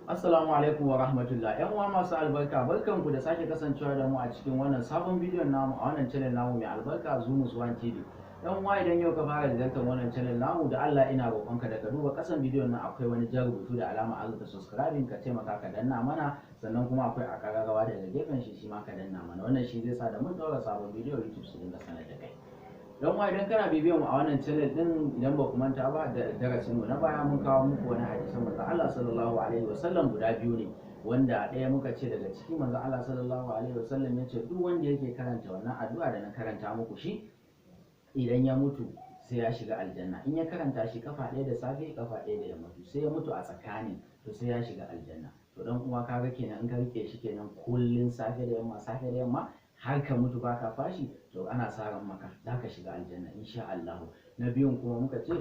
Assalamu alaikum wa rahmatullah. ‘Yan uwa masu albarka, barkanku da sake kasancewa da mu a cikin wannan sabon bidiyon namu a wannan channel namu mai albarka, Zumus One TV. ‘Yan uwa, idan yau ka fara ziyartar wannan channel namu, da Allah ina roƙonka da ka duba ƙasan bidiyon nan, akwai wani jan rubutu da alama an rubuta subscribing, ka taimaka ka danna mana. Sannan kuma akwai a ƙararrawa daga gefen shi, shi ma ka danna mana. Wannan shi zai sa da mun ɗaura sabon bidiyo, YouTube su dinga sanar da kai. Don wa idan kana bibiyan mu a wannan channel din, idan ba ku manta ba da darasin mu na baya, mun kawo muku wani hadisin manzo Allah sallallahu alaihi wasallam guda biyu ne, wanda ɗaya muka ce daga ciki manzo Allah sallallahu alaihi wasallam ya ce duk wanda yake karanta wannan addu'a da na karanta muku shi, idan ya mutu sai ya shiga aljanna. In ya karanta shi kafa ɗaya da safe, kafa ɗaya da yamma, sai ya mutu a tsakanin, to sai ya shiga aljanna. To dan uwa, kaga kenan in ka rike shi kenan kullun safe da yamma, safe da yamma, har ka mutu baka fashi, to ana sa ran maka zaka shiga aljanna insha Allah. Na biyun kuma muka ce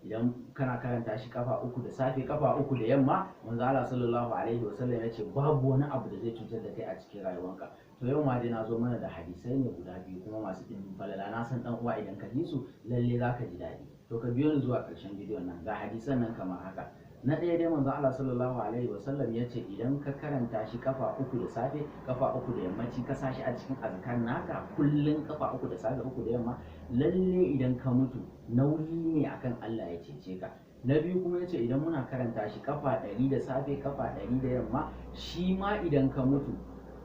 idan kana karanta shi kafa uku da safe, kafa uku da yamma, manzo Allah sallallahu alaihi wasallam ya ce babu wani abu da zai cutar da kai a cikin rayuwanka. To yau ma dai na zo mana da hadisai ne guda biyu kuma masu ɗimbin falala. Na san dan uwa, idan ka ji su lalle zaka ji daɗi. To ka biyo ni zuwa ƙarshen bidiyon nan. Ga hadisan nan kamar haka. Na ɗaya dai, manzo Allah sallallahu alaihi wasallam ya ce idan ka karanta shi kafa uku da safe, kafa uku da yammaci, ka sa shi a cikin azkar naka kullun kafa uku da safe, uku da yamma, lalle idan ka mutu nauyi ne akan Allah ya cece ka. Na biyu kuma ya ce idan muna karanta shi kafa 100 da safe, kafa 100 da yamma, shi ma idan ka mutu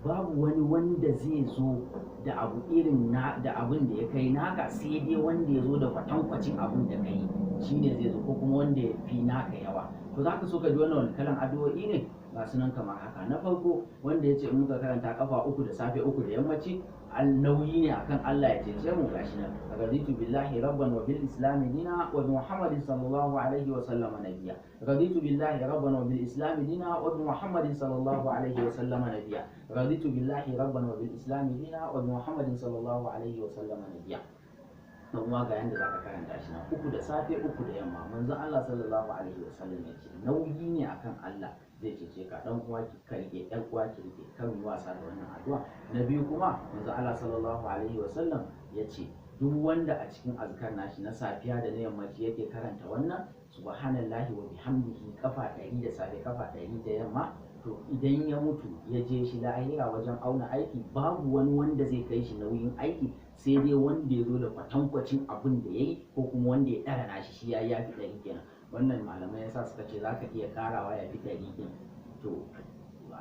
babu wani wanda zai zo da abu irin na da abin da ya kai naka, sai dai wanda ya zo da kwatankwacin abin da kai shine zai zo, ko kuma wanda ya fi naka yawa. To za ka so ka ji wannan wani kalan addu'o'i ne? Ga su nan kamar haka. Na farko, wanda ya ce in muka karanta kafa uku da safe, uku da yammaci, nauyi ne akan Allah ya cece mu, gashi nan: raditu billahi rabban wa bil islami dina wa bi muhammadin sallallahu alaihi wa sallama nabiyya. Raditu billahi rabban wa bil islami dina wa bi muhammadin sallallahu alaihi wa sallama nabiyya. Raditu billahi rabban wa bil islami dina wa bi muhammadin sallallahu alaihi wa sallama nabiyya. Dan uwa, ga yanda zaka karanta shi nan, uku da safe, uku da yamma. Manzon Allah sallallahu alaihi wa sallam ya ce nauyi ne akan Allah zai cece ka. Dan uwa, ki ka rike, ɗan uwa, ki rike, kar mu wasa da wannan addu'a. Na biyu kuma, manzon Allah sallallahu alaihi wa sallam ya ce duk wanda a cikin azkar nashi na safiya da na yammaci yake karanta wannan subhanallahi wa bihamdihi kafa 100 da safe, kafa 100 da yamma, to idan ya mutu ya je shi lahira wajen auna aiki, babu wani wanda zai kai shi nauyin aiki, sai dai wanda ya zo da kwatankwacin abin da ya yi ko kuma wanda ya ɗara nashi, shi ya fi 100 kenan. Wannan malamai yasa suka ce za ka iya karawa ya fi 100 ɗin. To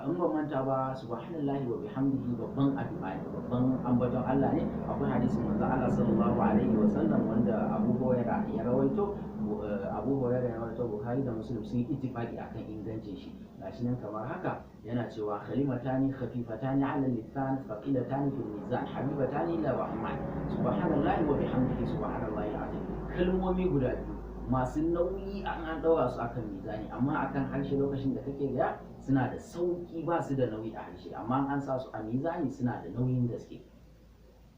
in ban manta ba, subhanallahi wa bihamdihi babban addu'a ne, babban ambaton Allah ne. Akwai hadisin manzo Allah sallallahu alaihi wa sallam wanda Abu Hurairah ya rawaito, Abu Hurairah ya rawaito, Bukhari da Muslim sun yi ittifaqi akan ingancin shi. Gashi nan kamar haka, yana cewa: kalimatani khafifatani ala lisan, thaqilatani fil mizan, habibatani ila rahman, subhanallahi wa bihamdihi, subhanallahi alazim. Kalmomi guda biyu masu nauyi an ɗaura su akan mizani, amma akan harshe lokacin da kake gaya suna da sauki, ba su da nauyi a harshe, amma an sa su a mizani suna da nauyin gaske,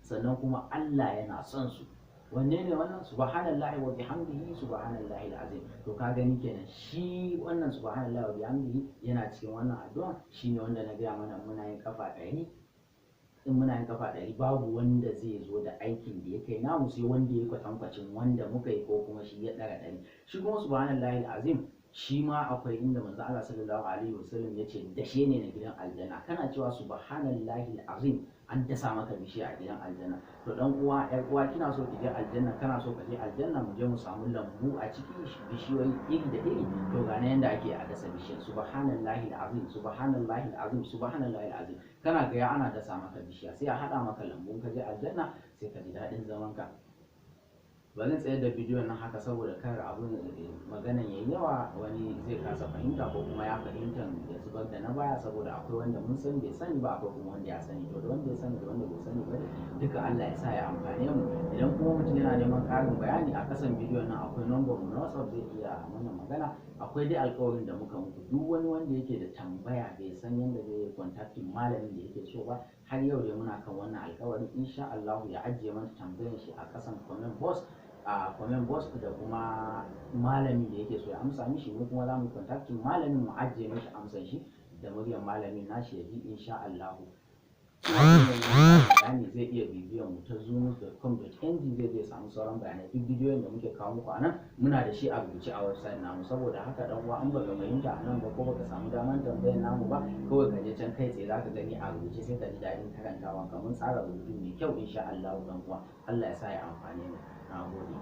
sannan kuma Allah yana son su. Wanne ne wannan? Subhanallahi wa bihamdihi, subhanallahi alazim. To ka gani kenan, shi wannan subhanallahi wa bihamdihi yana cikin wannan addu'a, shine wanda na gaya mana muna yin kafa 100. In muna yin kafa 100, babu wanda zai zo da aikin da ya kai namu, sai wanda ya kwatankwacin wanda muka yi ko kuma shi ya ɗara 100. Shi kuma subhanallahi alazim, shi ma akwai inda manzo Allah sallallahu alaihi wasallam ya ce dashe ne na gidan aljanna. Kana cewa subhanallahi alazim, an dasa maka bishiya a gidan aljanna. To dan uwa, yar uwa, kina so ki je aljanna, kana so ka je aljanna, mu je mu samu lambu a ciki, bishiyoyi iri da iri, to ga na yanda ake a dasa bishiyar: subhanallahi alazim, subhanallahi alazim, subhanallahi alazim. Kana ga ana dasa maka bishiya, sai a hada maka lambu. Ka je aljanna sai ka ji daɗin zaman ka. Bari tsayar da bidiyon nan haka saboda kar abun maganan yayi yawa, wani zai kasa fahimta ko kuma ya fahimta ya zubar da na baya, saboda akwai wanda mun san bai sani ba, akwai kuma wanda ya sani. To da wanda ya sani da wanda bai sani ba, duka Allah ya sa ya amfane mu. Idan kuma mutum yana neman ƙarin bayani, a kasan bidiyon nan akwai number mu na WhatsApp, zai iya mana magana. Akwai dai alƙawarin da muka muku, duk wani wanda yake da tambaya bai san yadda zai yi contacting malamin da yake so ba, har yau dai muna kan wannan alƙawarin, insha Allah ya ajiye mana tambayan shi a kasan comment box, a comment box, da kuma malamin da yake so ya amsa mishi. Mu kuma za mu contacting malamin, mu ajiye mishi amsan shi da muryar malamin nashi ya ji, insha Allah. Kuma bayani zai iya bibiyan mu ta zumus.com.ng, zai je samu sauran bayanai. Duk bidiyoyin da muke kawo muku a nan, muna da shi a rubuce a website namu. Saboda haka dan uwa, in baka fahimta a nan ba ko baka samu daman tambayar namu ba, kawai ka je can kai tsaye, zaka gani a rubuce, sai ka ji daɗin karantawa. Kamar tsara rubutu mai kyau, insha Allah. Dan uwa, Allah ya sa ya amfane mu. Na gode.